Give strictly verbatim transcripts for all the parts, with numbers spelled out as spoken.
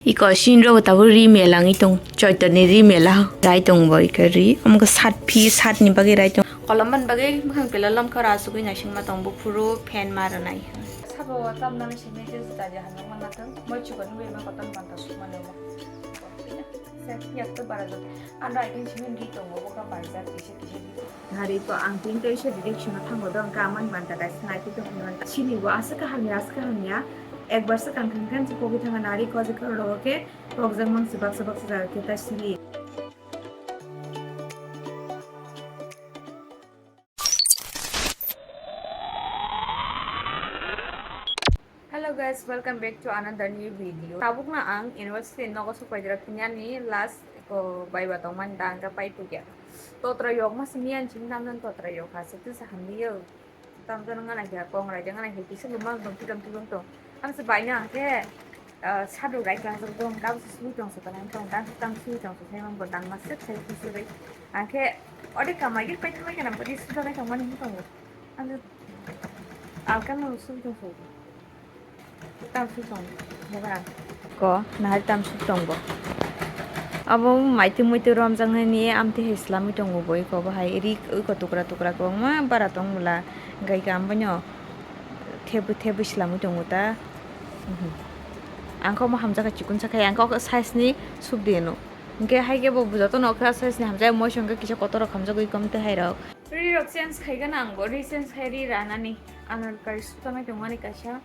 Iko sinro bo tabuk ri melangwi tong, Choitoni ri mela rai tong bo iko ri. Omo khe sat phi, sat ni bagwi rai tong. Kolom ban bagwi bwkhang pela lom khe ora asugwi naisingma tong, buphuru fan ma rwnai. Sabo tamnani simi je juta je hanjak manna thang, moi chikon nugwi ma kotor panta sukma nemo. Sek yak to bara jok. Ando ikin simi ri tongo, bo kha baijak kisa kisa ri. Hari ko ang tin to isa direction o thango do, ang ka amani manta kaisa nai tong hwnwi. Sini bo aswk kaham ya, aswk kaham ya. Ekbar se kang kang kang se pogwi thanga nari ko je kar rogo ke pokjak mang se baksa baksa jaga ke ta sili. Hello guys, welcome back to another new video. Tabukno ang university nogo sok paidra phinyani last ko baiba tongmani da ang ka pai pugya. Totra yok ma simi an chim dam dan totra yok ha se tu sa hamni yo. Tam jano ngana khe kong rai jano ngana khe kisa luma tong tikam tikam tong. Ang se bai na khe, ah, sadu rai kang jok dong, kabo se sui tong se tanang tong, tang tang sui tong se sai mang bo dang ma sep sai kusu rai. Ang khe ode kamai khe pai thamai khe nang padi sui tong tong mani tong. Ang se alkan no sui tong se. Tam sui tong, bebra. Ko, nahar tam sui tong bo. Abo maitu muitu romjak nani amtwi hai slamwi tongo bo, iko bo hai ri, iko tukra tukra kwbangma bara tong mula, gai ka ambaino thebwi thebwi slamwi tongo ta. Mhm. Ang khe omo hamjakha chikon sakha, ang khe size ni subdi eno. Hwnkhe hai khe bo jotono okra size ni hamjak, moisong khe kisa kotor rok hamjagwi komtwi hai rok. Ri rok change khai gana ang bo, ri change khai ri ranani. Ano kari sutamai tongmani kaisa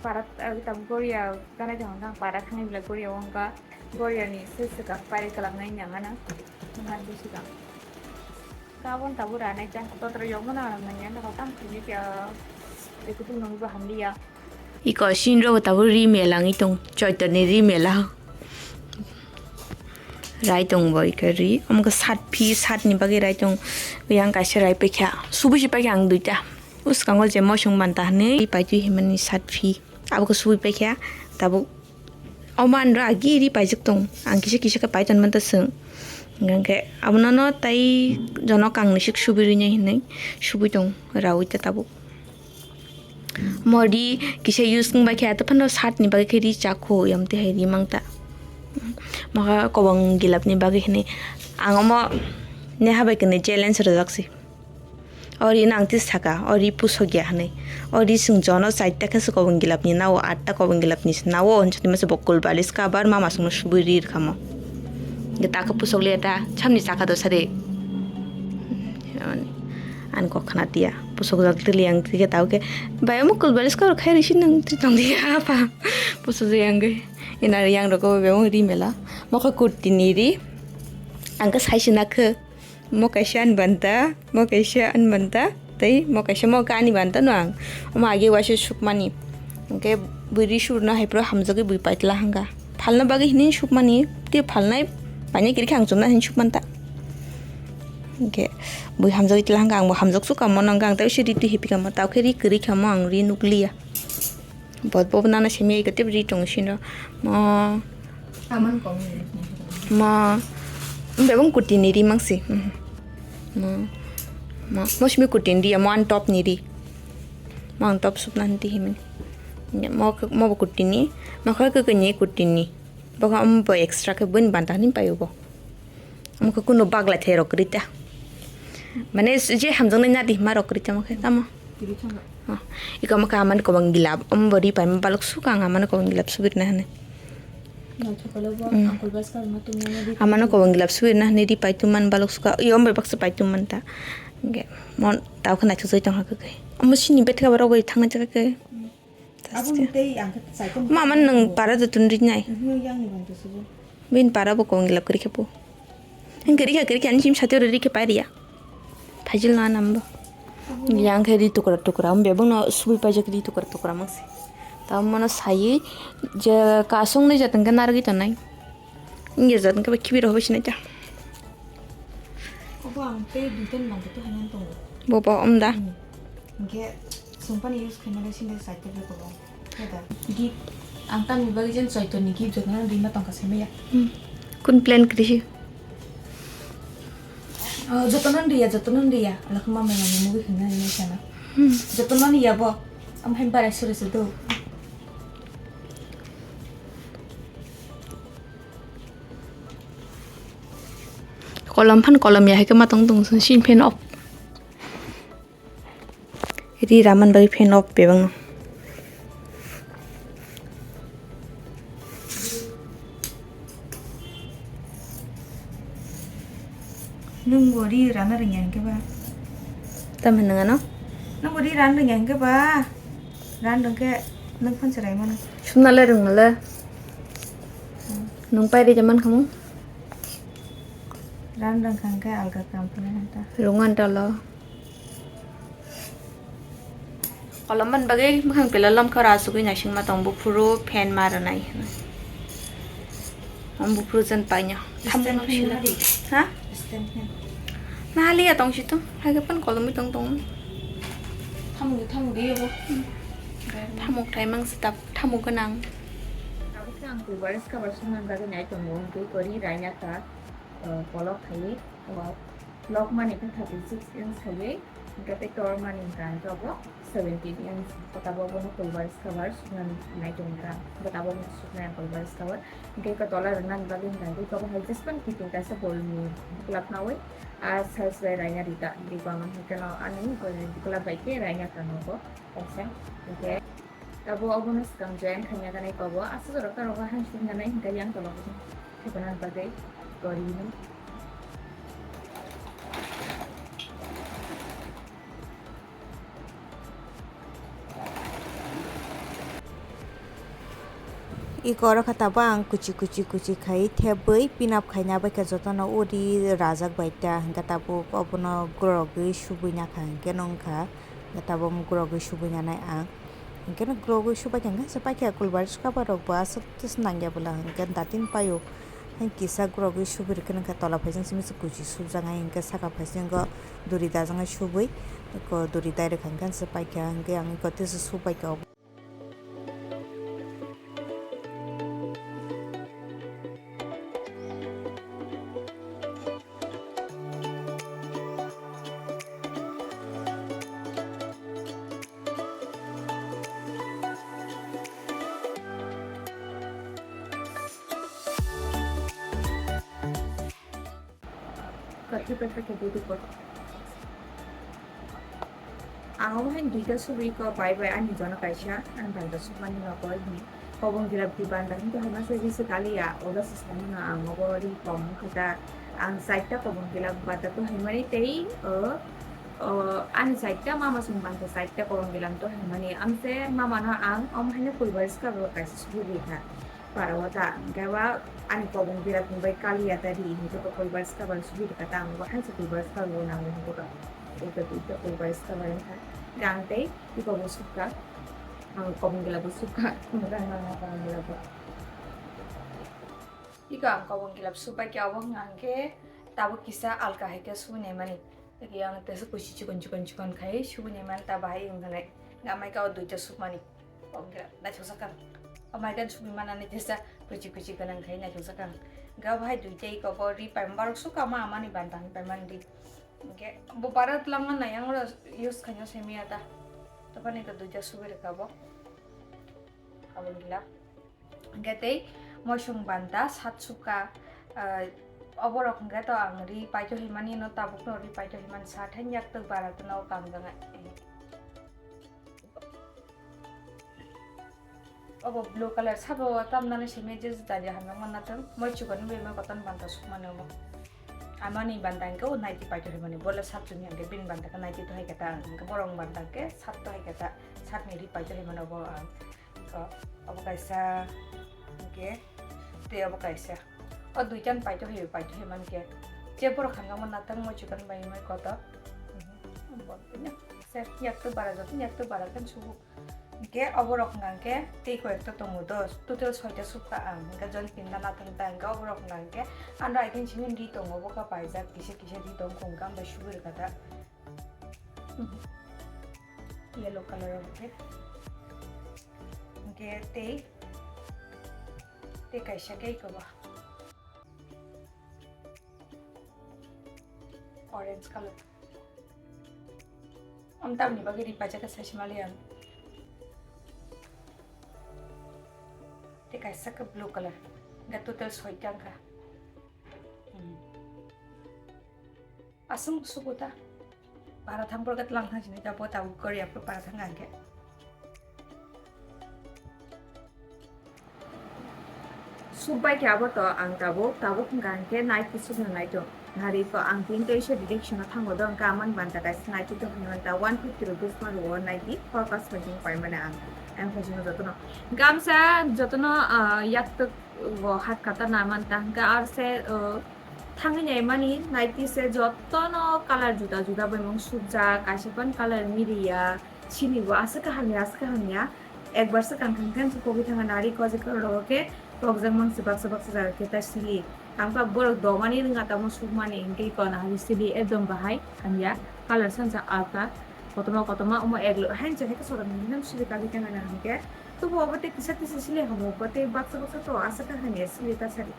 para, ah, tabuk goria gana tong ang para thangni belai goria wngkha. Goria ni se swkang pari kwlangnai nang ano. Nang bisi kang. Kabon tabuk ranai ta. Totra yokmano ano nang ya, nang tam khini kya. Ekutung nang bo hamliya. Iko sinro bo tabuk ri melangwi tong, Choitoni ri mela. Rai tong bo iko ri, omo khe sat phi, sat ni bagwi rai tong. Yang kaisa rai paikha, subui se paikha ang duita. Bwskango je mosong manta hwnwi paitwi himani sat phi. Abo khe subui paikha, tabuk omo anro agi ri paijak tong. Ang kisa kisa khe paiton manta swng. Hingkhe abono no tai jono kang ni sik subui rinai hinwi subui tong raui ta tabuk. Mo ri kisa use wng bai khe, ato phano sat ni bagwi khe ri chakho, yam twi hai ri mang ta. Mokha kobong gilap ni bagwi hinwi ang omo neha bai kwnwi challenge rwjak si. O ri no ang twi saka, o ri pusok ya hinwi. O ri chwng jono chaita khe se kobong gilap ni nao, atta kobong gilap ni se nao, hwnwi masa bo kul balis cover ma masung no subui ri rwkha mo. Ge ta khe pusok le ta, chamni chakha do sari. Ani kok khna tiya. Pusok jak tili ang tike tau ke. Bai omo kul balis kor khai risi nang ti tong tiya apa. Pusok je yang ge. Ina yang roko be ri mela. Mo kha kurti ni ri. Ang ka sai sina khe. Mo kaisa an banta. Mo kaisa an banta. Tei mo kaisa mo ka ani banta no ang. Omo age waisa sukmani. Hingke bui ri surna hai phuru hamjagwi bui paitla hangka. Phalna bagwi hini sukmani, tei phalnai paine kiri khe ang chumna hini sukmanta. Hingke bui hamjagwi tla hangka, ang bo hamjak sukha mo nangka, ang tei se ri twi hipi kha mo, tao khe ri kwrwi kha mo, ang ri nukliya. Bot bo nana simi eko tei ri tong sino. Mo. Aman kong ni. Mo. Bebong kutini ri mangsi. Mhm. Mo. Mo, mo simi kutini ri, mo an top ni ri. Mang top supna hinti himani. Mo, mo bo kutini, mo kha khe kini kutini. Bo kha omo bo extra khe bini banta hini paio bo. Omo khe kuno bagla the rok rita. Mane je hamjang nai nadi hima rok rita mo khe tamo. Iko mo kha amani kobang gilap. Omo bo ri pai balok sukha ang amani kobang gilap subirna hane. Amano kobang gilap suwi na hwnwi ri paitu man balok suka. Iyo, omo bai baksa paitu man ta. Hwnkhe mon tao khe naithok jai tong kha kwkhwi. Omo sini betheka borok bai thangna chakha khe. Mama nwng para da tun ri nai. Bini para bo kobang gilap kwrwi khe po. Hwnkhe ri kha kwrwi khe ani sim satio ri khe pai ri ya. Phajil no anambo. Yang khe ri tukra tukra, bebak no subui paijak ri tukra tukra mangsi. Tamo mano sayi je kasung ni jatang khe narwgwi tongnai. Inge jatang khe khibi rohor sinai ta. Obo ang tei duitan bangkhe to hainan tongo. Bobo omda. Hingke sumpani use khaimani sinde side table kobo. Gift. Ang tamni bagwi jen Choitoni gift jotono rima tongkha saimaya. Hmm. Kun plan kwrwi si? Oh, jotono riya, jotono riya. Alak mama mama mugi khna ni sana. Hmm. Jotono riya bo. Am hem bare sore se do. Kolom phan kolom ya hai khe ma tong tong sini fan off. Ri raman bai fan off bebang. Nung bo ri rana rwngya hwnkhe ba? Tam hinwi ano? Nung bo ri rana rwngya hwnkhe ba? Ran rwngkhe nung phan chwrai mano. Sumna le rwngna le. Nung pai ri jaman khamu? Ran rwngkha hwnkhe alga kam phano hanta. Rung anta lo. Kolom man bagwi mwkhang pela lom khoro asugwi naisingma tong buphuru fan ma rwnai hwnwi. Om buphuru jen paina. Thamung Stand fan sila. Nari. Ha? Stand fan. Nahaliya tong situ. Hai kapan kolomwi tong tong. Thamung thamung de yobo. Thamuk thaimang setup thamuk gwnang. Tabuk ang kubar iska bar sumang gari nai tongo. Tei kori raina ta. Kolok hai. Lok mani khe thirty six inch khaiwi, hwnkhe tei tor mani hwnkha hwnkhe obo seventeen inch. Hwnkhe tabuk obono kulbar cover suknani nai tongkha. Hwnkhe tabuk suknai ang kulbar cover. Hwnkhe khe tola rwnani bagwi hwnkha hwnkhe abo hai jespan fitting kaisa bolni buklap naui a size bai raina rika. Hwnkhe bo ano hwnkhe no ani buklap bai khe raina tongkha kaisa. Hwnkhe tabuk obono swkang join khaina gwnai kobo aswk jorok ta rogo hai suknani hwnkhe yang tola. Thepana bagwi gorino. Iko oro kha tabuk ang kuchi kuchi kuchi khai thebwi pin up khaina bai khe jotono uri rajak bai ta hwnkhe tabuk obono gorogwi subui nakha hwnkhe nw wngkha hwnkhe tabuk gorogwi subui nanai ang. Hwnkhe no grogo subai khe hwnkhe se paikha kulbar sukha borok bo aswk tei se nangya bwla hwnkhe datin paio. Hai kisa grogo subui rwkhe nangkha tola phaising simi se kuchi subjak hai hwnkhe saka phaisingo duri dajak nai subui eko duri dai rwkha hwnkhe se paikha hwnkhe ang eko tei se subaikha. Ang omo hai duita subui ko bai bai ani jono kaisa, ang banda sukmani nogo hini. Kobong gilap di banda hingke hai masa gisi kaliya, ola se sani no ang obo ri kom kota. Ang saita kobong gilap banda to hai mani tei, o, o, ani saita mama song banda saita kobong gilap to hai mani. Ang se mama no ang omo hai no kulbar sika bo kaisa subui ri kha. Para o ta, hingke ba ani kobong gilap ni bai kaliya ta ri, hingke to kulbar sika bai subui ri kha ta ang obo hai se kulbar sika bo nang hingke to. Ito, ito, kulbar sika bai kha. Ang tei Iko bo sukha, ang kobong gila bo sukha, ang rang rang kobong gila bo. Iko ang kobong gila subai khe obo hwnkha hwnkhe tabuk kisa alka hai khe subui naimani. Tei ang tesa kuchi chikon chikon chikon khai subui naimani ta bahai wngkha nai. Nga mai ka o duita sukmani. Kobong gila naithok sakang. O mai kan subui manani tesa kuchi kuchi gwnang khai naithok sakang. Ga bahai duita iko bo ri pai barok sukha ma amani bantang pai mani ri. Hingke bo bara twlangma nai ang oro use khaina simi ya ta. Topani to duita subui rwkha bo. Aboni gila. Hingke tei moisong banta sat sukha, ah, oborok hingke to ang ri paito himani no tabuk no ri paito himani sat hai yak twk bara twno kangjanga. Obo blue colour sabo tamnani simi je jari hamjakma nathang moi chikon bai ma koton banta sukmani obo. Amani banta hingke o naiti paito himani bole sat chumi hingke bini banta khe naiti to hai khe ta hingke borok banta hingke sat to hai khe ta sat ni ri paito himani obo ang. Ko obo kaisa hingke tei obo kaisa o duitan paito hai paito himani khe je borok hamjakma nathang moi chikon bai mai koto. Se yak to bara joto yak to bara kan subu. Hingke oborok hwnka hingke tei koyekta tongo dos, total soita sukha ang, hingke jon pinda nathang ta hingke oborok hwnka hingke ano I think simi ri tongo, bo kha paijak kisa kisa ri tongo, hwnka hingke subui rwkha ta. Yellow colour o hingke, hingke tei, tei kaisa kei kobo. Orange colour. Am tamni bagwi ri paijak khe sai se mali ang. Tei kaisa khe blue colour. Ga total soita wngkha. Hmm. Aswng sugo ta. Para thang porket lang thang sini ta po ta ukor ya pro para thang angke. Suk bai khe abo to ang tabuk, tabuk hwnkha hwnkhe nai kisuk no nai to. Nari ko ang tin to isa direction o thango do hwnkha amani banta kaisa nai to hwnwi manta one fifty rupees ma rwo nai di forecast bai pai mane ang. Ang phaising jotono gamsa jotono, ah, yak to bo hat kata na manta hwnkha ar se, ah, thangwi nai mani nai ti se jotono color juda juda bai mung suk jak kaisa pan color mili ya. Sini bo aswk kaham ya, aswk kaham ya. Ekbar swkang khan khan se kogwi thangna nari ko je khe rogo khe pokjak mang se baksa baksa jaga khe ta sili. Ang pa borok domani rwngya tamo sukmani hwnkhe ko na hai sili ekdom bahai hamya. Color sansa alka kotorma kotorma omo eglo hain se hai khe soda nang sili kagwi thangna hwnkhe. Tubo obo tei kisa kisa sili hamo bo tei baksa baksa to aswk kaham ya sili ta sari.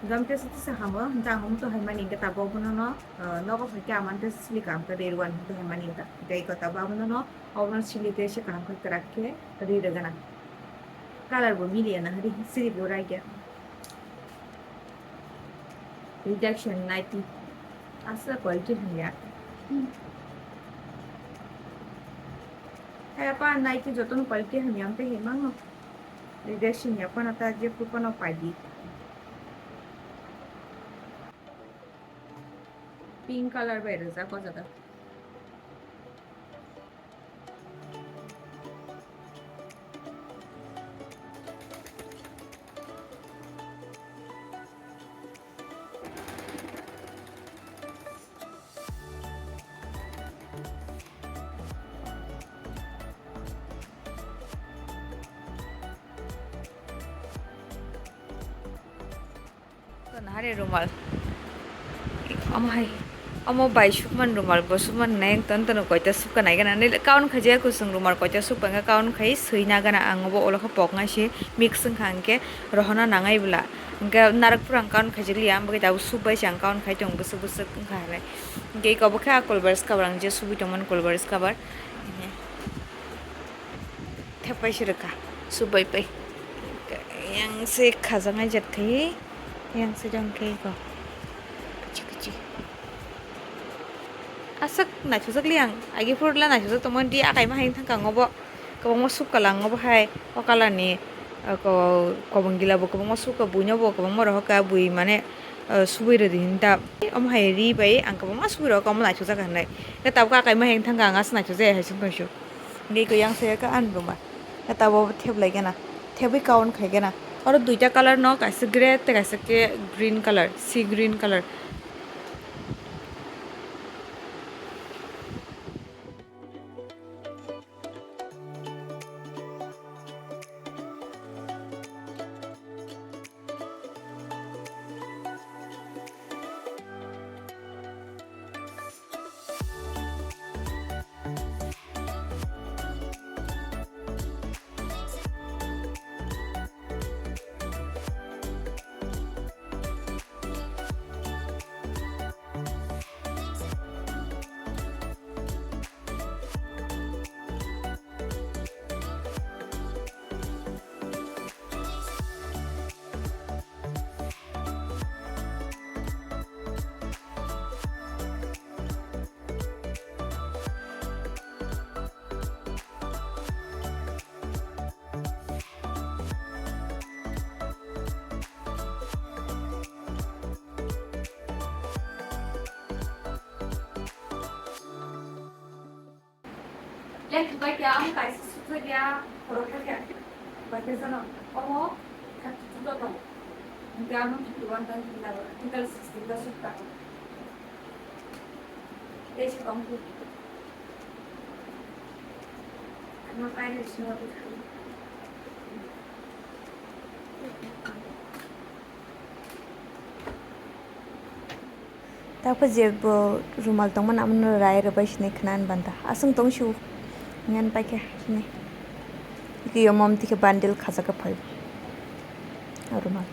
Gam tesa tesa hamo hwnkhe ang omo to hai mani hwnkhe tabuk bono no, ah, nogo hai khe amani tesa sili kaham khe rerwan hwnkhe hai mani hwnkhe tei ko tabuk abono no. Obono sili tei se kaham khe kwrak khe ri rwgana. Color bo mili ya na ri siri bo rai khe. Rejection ninety. Aswk quality hamya. Hai apa ninety jotono quality hamya amte himang no. Rejection ya pana ta je kupano paidi. Pink color bai rwjak o jaga. Nahare rumal. Omo hai. Omo bai sukman rumal, bo sukman nai ton ton koita sukka nai gana. Nile kaun khaje kusung rumal koita sukba nga kaun khai sui na gana ang obo olo khe pok ngai se mix wngkha hwnkhe rohona nangai bwla. Hwnkhe narak pura ang kaun khaijak liya, ang bagwi tabuk suk bai se ang kaun khai tong bwswk bwswk wngkha hinwi. Hwnkhe eko bo khe a kulbar sukha bar ang je subui tongmani kulbar sukha bar. Thepai se rwkha, subai pai. Yang se khajak nai jat khai, yang se jang khai ko. Kichi kichi. Aswk naithokjak li ang, agi phuru la naithokjak tongmani di akai ma hai thangkha ang obo. Kwbangma suk kalang obo hai, o kalar ni, ah, ko-, kobong gila bo kwbangma suk ka bui no bo kwbangma rohor ka bui mane, ah, subui rwdi hinda. Omo hai ri bai ang kwbangma subui rohor ka omo naithokjak hinwi. Khe tabuk akai ma hai thangkha ang aswk naithokjak hai se wngtong su. Hingke eko yang saya ke an ruma. Kata bo thep lai gana. Thebwi kaun khai gana. Oro duita colour no, kaisa grey tei kaisa ke green colour, sea green colour. Lengthobai khe ang kaisa sukjakya, khoroksa khe bai khe jano omo kha chuchuto tong. Hingke ano fifty one tong, fifty sixteen ta sukha. Tei se tong tu. Ano paire sino. Takhe je bo rumal tongmani, amono rai rwbai sinai khna hwnba da. Aswng tong sio, hwnwi paikha sini. Tei omo twi khe bundle khajak phai o rumal.